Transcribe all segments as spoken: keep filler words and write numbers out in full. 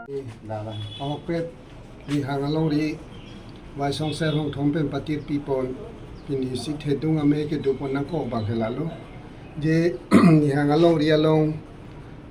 Ahokpet Nihang alongri Vaisong Ser Rongthom pen patir pipon, pini si thedung amei kedopon nangkok abang ke lalo. Je Nihang alongri along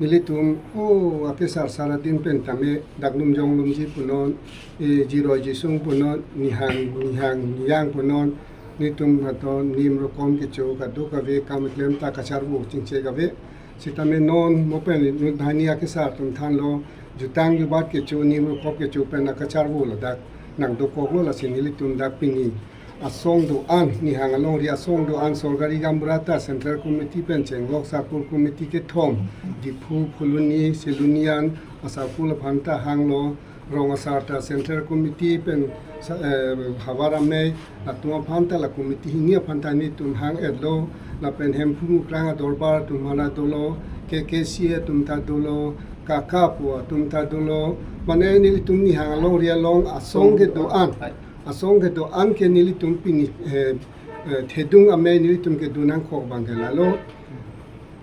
nelitum o akesar sar adin pen tame dak Lumjong Lumji punon, e, Jiroi Jisung punon, Nihang, Nihang Niyang punon, nelitum haton nim rokom kecho kadokave kam klem ta kacharvo chingche kave. Sitame non mo pen inut banghini akesar atum thanlo, jutang jubat kecho, nim rokom kecho pen akacharvo ladak nangdokoklo, lasi nelitum dak pini asong do-an, Nihang alongri asong do-an, Sorkari Gaonbura ta Central Committee pen chenglok circle committee kethom, Diphu, Phuloni, Silonijan asarkul aphan ta hanglo, rong asar ta Central Committee pen sa-, eh, havar amei atum aphan ta, la committee hini aphan ta nelitum hang-etlo, lapen Hemphu Mukrang adorbar atum aphan ta dolo, K K C atum ta dolo, Kaka pu atum ta dolo, mane nelitum Nihang alongri along asong kedo-an, asong kedo-an ke nelitum pini, eh, eh, thedung amei nelitum kedo nangkok abang ke lalo.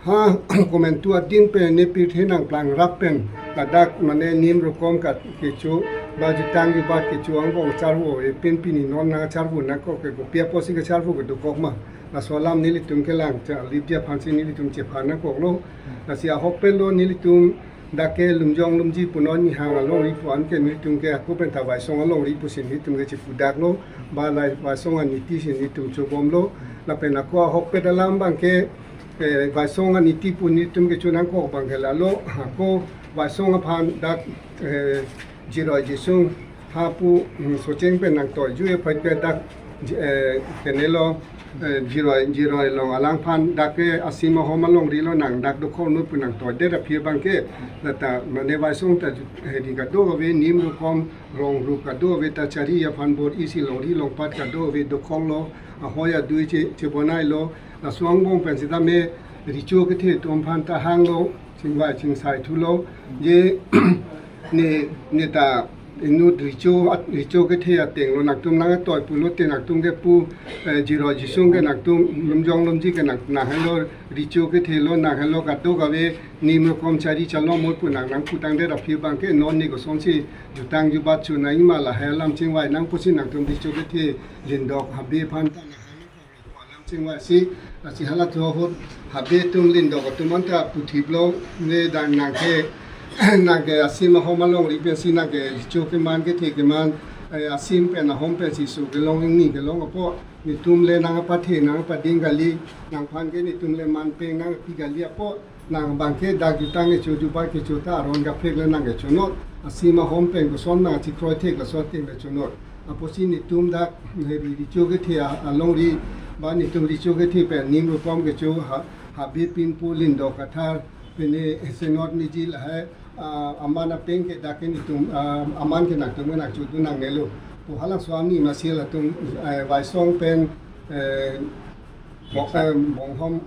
Ha, komantu adin pen ne pirthe nangplang rap pen ladak mane nim rokom ka kecho, ba jutang jubat kecho angbong charvo, e pin pini non nangcharvo nangkok ke kopi apotsi kacharvo kedokok ma. Laso alam nelitum kelang chalipji aphansi nelitum chephan nangkoklo. Lasi ahokpet lo nelitum dak ke Lumjong Lumji punon, Nihang alongri pu-an ke nelitum ke ako pen ta Vaisong alongri pusi nelitum ke chepudaklo, ba la Vaisong aniti si nelitum chobomlo. Lapen ako ahokpet alam abang ke, eh, Vaisong aniti pu nelitum kecho nangkok abang ke lalo, ako Vaisong aphan dak, eh, Jiroi Jisung ha pu, mm, Socheng pen nangtoi ju e phai ke dak, eh, kenelo, eh, Jiroi, Jiroi Long alang aphan dak ke asim ahom alongri lo nang dak dokok nu pu nangtoidet aphi abang ke, lata mane Vaisong ta ju-, eh, di kadokave nim rokom rong rup kadokave ta chari aphan bor-isi longri longpat kadokave dokoklo, ahoi adui che, cheponailo, laso angbong pen sitame recho kethe atum aphan ta hanglo, chingvai chingsai thulo, je ne, ne ta inut recho at-, recho kethe ateng lo nangtum nangtoi pulote nangtum ke pu, eh, Jiroi Jisung ke nangtum Lumjong Lumji ke nang, nang helo recho kethe lo nang helo kadokave nim rokom chari chalom mol pu nang nangputangdet aphi abang ke non ne kosonsi jutang jubat chonangji ma lahai alam chingvai nang pusi nangtum recho kethe lindok habe aphan ta nang hang alam chingvaisi, lasi hala thu ahut habe atum lindok atum anta puthiplo, ne dang nang ke, nang ke asim ahom alongri pensi nang ke recho keman kethe keman, eh, asim pen ahom pensi so kelong ingni kelong apot, netum le nangpathe nangpading kali, nangphan ke netum le manpeng nangpi kali apot, nang abang ke dak jutang kecho jubat kecho ta aron kaprek le nang kechonot, asim ahom pen koson nang chikroi thek laso ateng le chonot. Apotsi netum dak, eh, ri-, recho kethe a-, alongri, ba netum recho kethe pen nim rokom kecho ha, habe pinpo lindok kathar, pine senot meji lahai, ah, aman apeng ke dak ke netum, ah, aman ke nangtum nangchodun nangnelo. Pu halaso ani masi latum, eh, Vaisong pen, eh, Bong-, eh, Bonghom,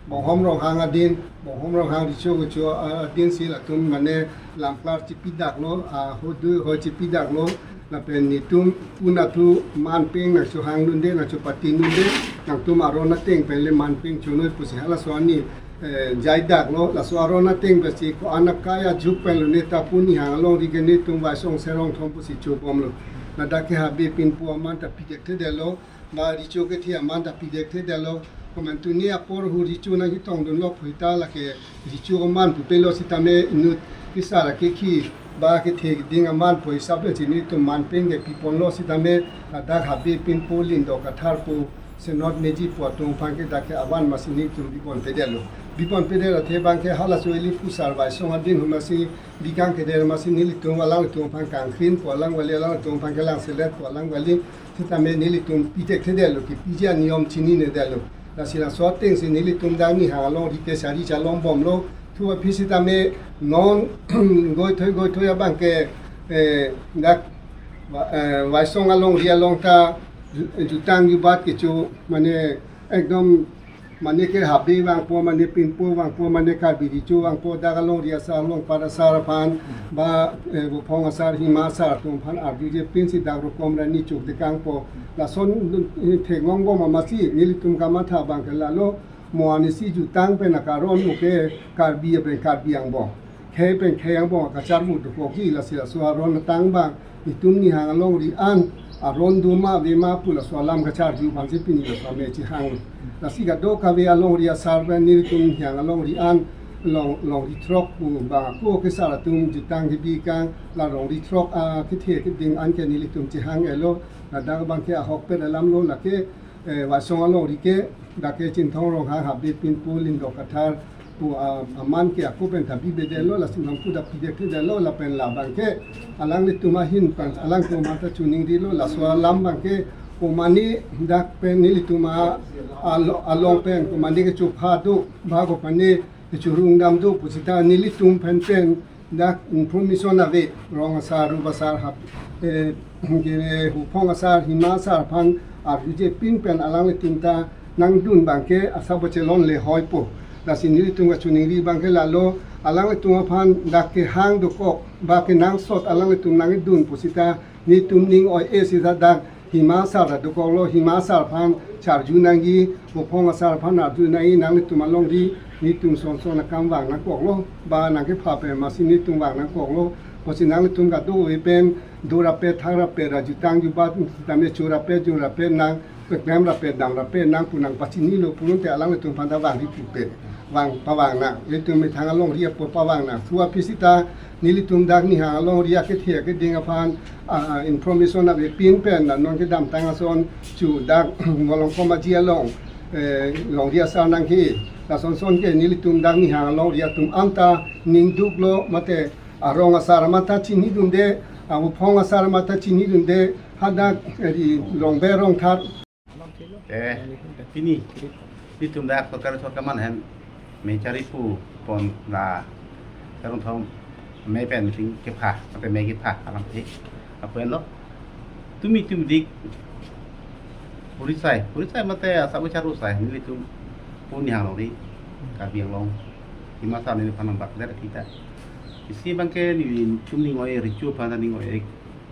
Bonghom Ronghang adin, Bonghom Ronghang recho kecho, ah, adin si latum mane lamklar chipidaklo, ah, hodui hoi chipidaklo, lapen netum pu na thu manpeng nangchohang dunde, nangchopati dunde, nangtum aron ateng pen le manpeng chonoi pusi halaso ani, eh, jaidaklo, laso aron ateng pensi ko-an akai ajuk pen lo ne ta pu Nihang alongri ke netum Vaisong Ser Rongthom pusi chobomlo. Ladak ke habe pinpo aman ta pidekthedetlo, ba recho kethe aman ta pidekthedetlo, komantu ne apor hu recho nangketongdunlo pu ta lake recho aman pupelo sitame inut kesar akekhi ba kethe keding aman pu hisap le chini tum manpeng ke piponlo sitame ladak habe pinpo lindok kathar pu senot meji pu atum aphan ke dak ke avan masi netum biponpedetlo. Biponpedet athe abang ke halaso ili pusar Vaisong adin hu masi bikangkedet masi nelitum alangtum aphan kangkrin pu alang vali, alangtum aphan kelangselet pu alang vali, sitame nelitum pidekthedetlo, kepiji aniyom chininedetlo. Lasi laso ateng si nelitum dak Nihang alongri ke chari chalombomlo. Thu aphi sitame non goithoi goithoi abang ke, eh, dak, eh, Vaisong alongri along ta ju-, jutang jubat kecho mane ekdom mane ke habe vangpo, mane pinpo vangpo, mane Karbi recho vangpo, dak alongri asar alongpat asar aphan, ba, eh, Vophong asar, Hima asar atum aphan arjuje pinsi dak rokom ra ne choktekangpo. Lason, eh, theklongbom amatsi, nelitum kamatha abang ke lalo, mo anisi jutang pen akaron mo ke Karbi pen Karbi angbong. Khei pen khei angbong kacharvu dokokji, lasi laso aron atang abang itum Nihang alongri an aron doma vema pu laso alam kacharju abangsi pini laso amei chehang. Lasi kadokave alongri asar pen nelitum Nihang alongri an long, longri throk pu abang ako kesar atum jutang kebi kang, la longri throk akethe keding anke nelitum chehang-elo. Ladak abangke ahokpet alam lo, lake eh, Waisong alongri ke, dak ke Chinthong Ronghang Habe Pinpo Lindo Kathar pu, ah, aman ke ako pen ta bibedetlo, lasi nangpu ta pidetlo, lapen labang ke alanglitum ahin pen alangtum ta chiningrilo, laso alam abangke komane dak pen nelitum a, alo-, along pen komane kechopha do, ba komane kechorung dam do pusita nelitum pen pen dak information ave, rong asar, rup asar hap, eh, kene huphong asar, hima asar aphan arjuje pin pen alanglitum ta nangdun abangke asap chelongle hoipo. Lasi nelitum kachiningri abangke lalo, alanglitum aphan dak kehang dokok, ba kenangsot alanglitum nangdun pusita nelitum ning oi-e sita dak hima asar ta dokoklo, hima asar aphan charju nangji, huphong asar aphan arju nangji, nanglitum alongri nelitum son son akam vang nangkoklo, ba nangkepha pen masi nelitum vang nangkoklo, pusi nanglitum kadokave pen do rapet thang rapet ra jutang jubat tame cho rapet jun rapet nang, peklem rapet dam rapet nang pu nangpachinilo pulote alanglitum aphan ta vangri pupe. Vang pavang nang, nelitum methang alongri apo pavang nang. Su aphi sita nelitum dak Nihang alongri akethe keding aphan, ah, information ave pin pen na non kedamtang ason chu dak Molongkom Aji along, eh, longri asar nangke. Lason son ke nelitum dak Nihang alongri atum anta ningduklo mate arong asar mata chinidunde, ahuphong asar mata chinidunde, hadak ri Rongbe Rongthar. Eh, pini, nelitum dak Sorkari Sorkar aman ahin mei chari pu pon la Rongthom mei pen meeting kepha, mate mei kepha alamthe. Apo enlo, tumi tum dik, purisai, purisai mate asap charusai, nelitum pu Nihang alongri, Karbi Anglong, hima asar neliphan nang bak der kita. Isi abangke nelitum ning oi-e, richu aphan ta ning oi-e,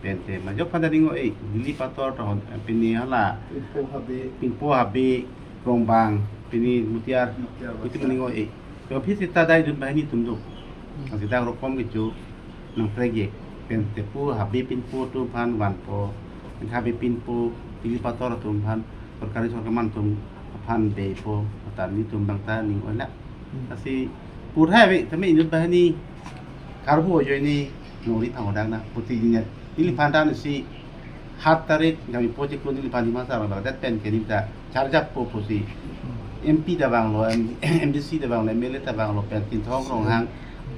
pen te majok aphan ta ning oi-e, Dili Pator tahon, eh, pini hala, Pinpo Habe. Pinpo Habe, Rongbang, pini Mutiar, Mutiar itum Basa. Ning oi-e. Ke office sita dai dun banghini atum do. Hmm. Asita rokom kecho nangprek ye. Pen te pu Habe Pinpo atum aphan vanpo. Pen Habe Pinpo, Dili Pator atum aphan, Sorkari Sorkar aman atum aphan bepo, atan nelitum abang ta ning oi la. Hmm. Lasi pur hai ve, tame inut banghini karbu ajoine nori thang odak na, puti jinya. Neliphan ta nisi hat tarik, jam ipo chiklo neliphan hima asar bak det pen ke neli ta charjappo pusi. M P ta vanglo, M-, M D C ta vanglo, M L A ta vanglo, pen Chinthong Ronghang,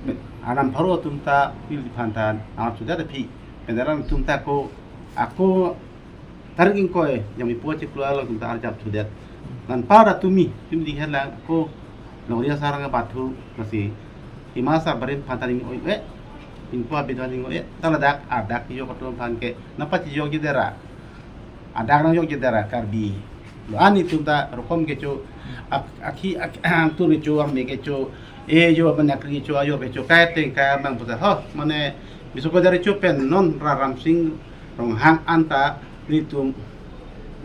pen anam pharo atum ta neliphan ta, ah, sudah ada phi. Pen alanglitum ta ako, ako tarik ingkoi, jam ipo chiklo along atum ta arjap sudet. Nang para tumi, tumi dikhen lang ko longri asar nangbathu, lasi hima asar barim aphan ta ning oi-e, Pinpo Habe aphan ning oi-e, ta ladak, adak yok atum aphan ke, nangpachiyokji dera, adak nangyokji dera, Karbi. Lo ani atum ta rokom kecho, ak-, akhi, ak-, angtur kecho, angme kecho, e jo, banyak kecho, ayo kecho, kai teng kai mang puta. Ho, mane, bisu ko dari cho pen non Ra Ramsing Ronghang anta nelitum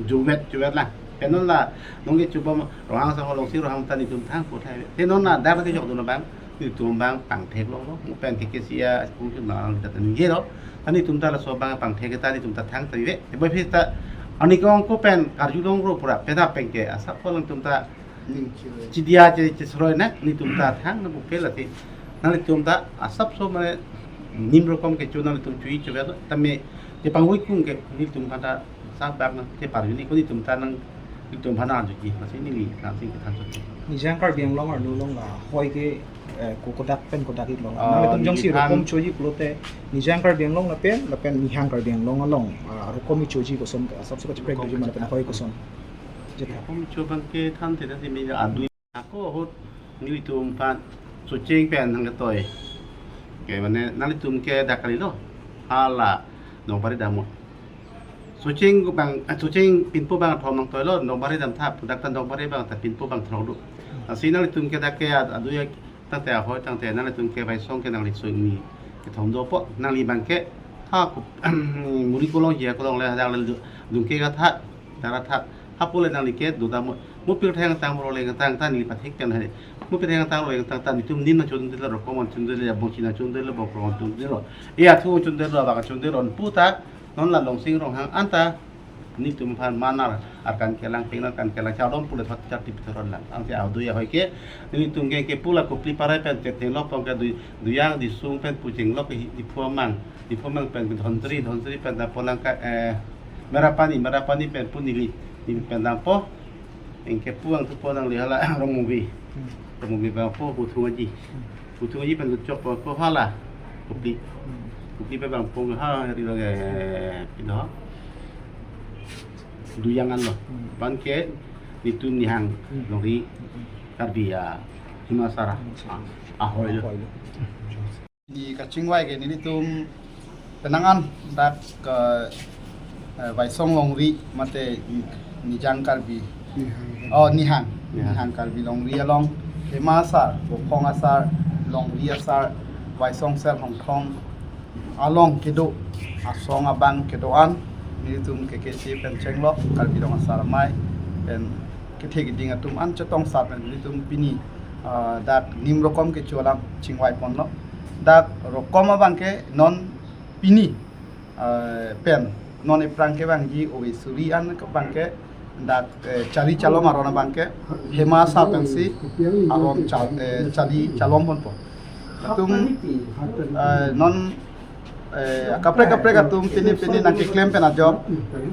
jumet jumet lang. Pen non la nong kecho bom Ronghang sa holong si Ronghang ta nelitum thang pu thai. Te non la dar kejok dun abang nelitum abang pangthek longlo. Mo pen ke kesia pung chun lang ta ningje lo. Ta nelitum ta laso abang pangthek ta nelitum ta thang ta ve. Te boy phis ta ani kong ko pen karjulong ro pura pen ta pen ke asap ko alanglitum ta Ning chiroi. Chidia che, chesroi na, nelitum ta thang na bupe lati. Nelitum ta asap so mane nim rokom kecho nelitum chui chuve tame chepangvoi kung ke nelitum aphan ta sap bak na cheparjuni ko nelitum ta nang nelitum aphan arjuji. Lasi neli langsing kethan so. Nijang Karbi Anglong arlo along la hoi ke, eh, ko kodak pen kodak ik long. Ah, nelitum jongsi neli rokom than choji pulote Nijang Karbi Anglong lapen, lapen Nihang Karbi Anglong along, ah, rokom choji koson asap so kacheprek doji ma lapen hoi koson. Jeta. Rokom cho abang kethan te tasi me adu ako ahut nelitum aphan Socheng pen nangketoi. Ke mane nelitum ke dak kalilo. Hala Nongbari dam mo. Socheng abang, eh, Socheng Pinpo abang thom nangtoilo, Nongbari dam tha, pu dak ta Nongbari abang ta Pinpo abang throk do. Lasi nelitum ke dak ke ad-, adu ya tangte ahoi tangte nelitum ke Waisong ke nangli soi ni kethom dopo, nangli abang ke ha ku, muri kolong hia kolong le dak le du-, dungke katha, dara tha, hapu le nangli ke do dam mo. Mo pirthe angtang, mo role angtang ta neli pathek pen hai. Mo pirthe angtang, role angtang ta netum nin nangchondelo, rokom nangchondelo, bongsi nangchondelo, bongkrok nangchondelo, e athu nangchondelo, abak nangchondelo, puta non la Longsing Ronghang anta netum aphan manar arkan kelang, pengnar arkan kelang, chadom pule thot chak tipi thoron lang. Angke audu ya hoi ke, netum ke ke pula Kopili parai pen chethenglok pon ke Dui-, Duyang, Disung pen puchenglok ke Diphu amang, Diphu amang pen Dhonsiri, Dhonsiri pen dampo lang ke, eh, Merapani, Merapani pen pu Nili, Nili pen dampo. Ingke puang tu puang nang lihala Rongmongve. Hmm. Rongmongve bang po Huthung Aji. Hmm. Huthung Aji pen tu chok po, po hala. Kopili. Hmm. Kopili pe bang po ha ri lo ke pino. Duyang anlo. Hmm. Abang ke netum Nihang. Hmm. Longri. Hmm. Karbi ya. Hima Asar. Hmm. Ah, ahoi lo. Ahoi lo. Pini kachingvai ke nelitum penang an dak, eh, eh, Waisong Longri mate Nijang Karbi. Nihang. Oh, Nihang. Nihang. Nihang Karbi Longri along Hima Asar, Bophong Asar, Longri Asar, Waisong Sel Hongthong along kedo asong abang kedo-an nelitum K K C pen chenglok, Karbi Anglong Asar Amei pen kethe keding atum an chetongsat pen nelitum pini, ah, dak nim rokom kecho alam chingvai ponlo. Dak rokom abang ke non pini, eh, pen non ephrang kevangji ove suri an abang ke dak, eh, chari chalom aron abang ke Hima Asar pensi aron cha-, eh, chari chalom ponpo. Atum, eh, non, eh, kaprek kaprek atum pini pini nangkeklem pen ajok,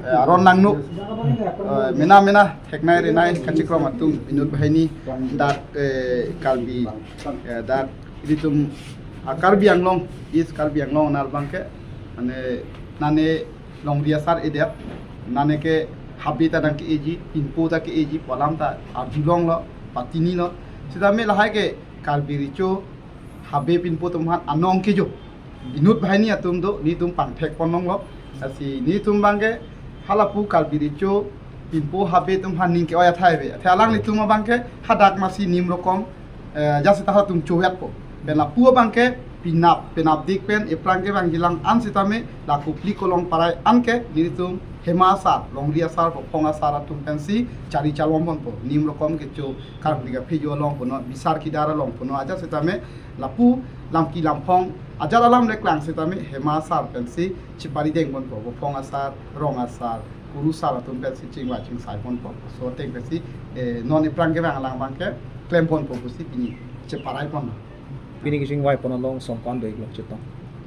eh, aron langno, eh, mena mena theknei rinei kachikrom atum inut banghini dak, eh, Karbi, eh, dak ilitum, ah, Karbi Anglong, East Karbi Anglong anar abang ke, mane nane Longri Asar edet, nane ke habe ta nangke-eji, pinpo ta ke-eji pu alam ta arjulonglo, patinilo. Sitame lahai ke Karbi Recho habe pinpo atum aphan anong kejo inut banghini atum do, netum pangthek ponlonglo. Lasi netum abang ke halapu Karbi Recho pinpo habe atum aphan ning ke-oi athai ave. Athe alanglitum abang ke hadak masi nim rokom, eh, ajat seta atum chovetpo. Pen lapu abang ke penap, penapdik pen ephrang kevangji lang an sitame la Kopili Kolong parai an ke netum Hima Asar, Longri Asar, Bophong Asar atum pensi chari chalom ponpo. Nim rokom kecho, karbi kaphejo along punon, bisar kidar along punon, ajat sitame lapu lamki lamphong ajat alam le klang sitame Hima Asar pensi chepari deng ponpo, Bophong Asar, Rong Asar, Kuru Asar atum pensi chingvai chingsai ponpo. So ateng pensi, eh, non ephrang kevang alang abang ke klem ponpo pusi pini cheparai pon. Pini kachingvai pon along asong ko-an do-iklo chetong?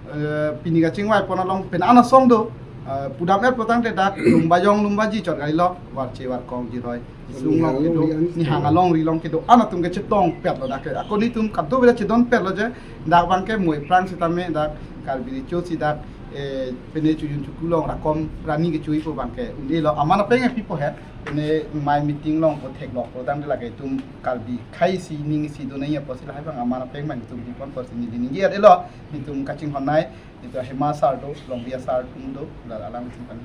Eh, pini kachingvai pon along pen an asong do, eh, pudam-et putangte dak Lumbajong Lumbaji chot kailok, Warche Warkong Jiroi, Disung along kedo, Nihang alongri along kedo-an atum ke chetongpetlo dak ke. Ako netum kadokave chedonpetlo je, dak abang ke mo ephrang sitame dak Karbi Recho si dak, eh, pine chojun choku along rakom rani kechoipo abang ke un-elo, aman apeng pipo he, pine mai meeting along pu theklok putangte lake itum Karbi akhei si ning si donai apotsi lahai abang aman apeng abang itum pipon apotsi neli ningje-et-elo, netum kachinghon-nei, netum Hima Asar do, Longri Asar atum do, la alangtum kan.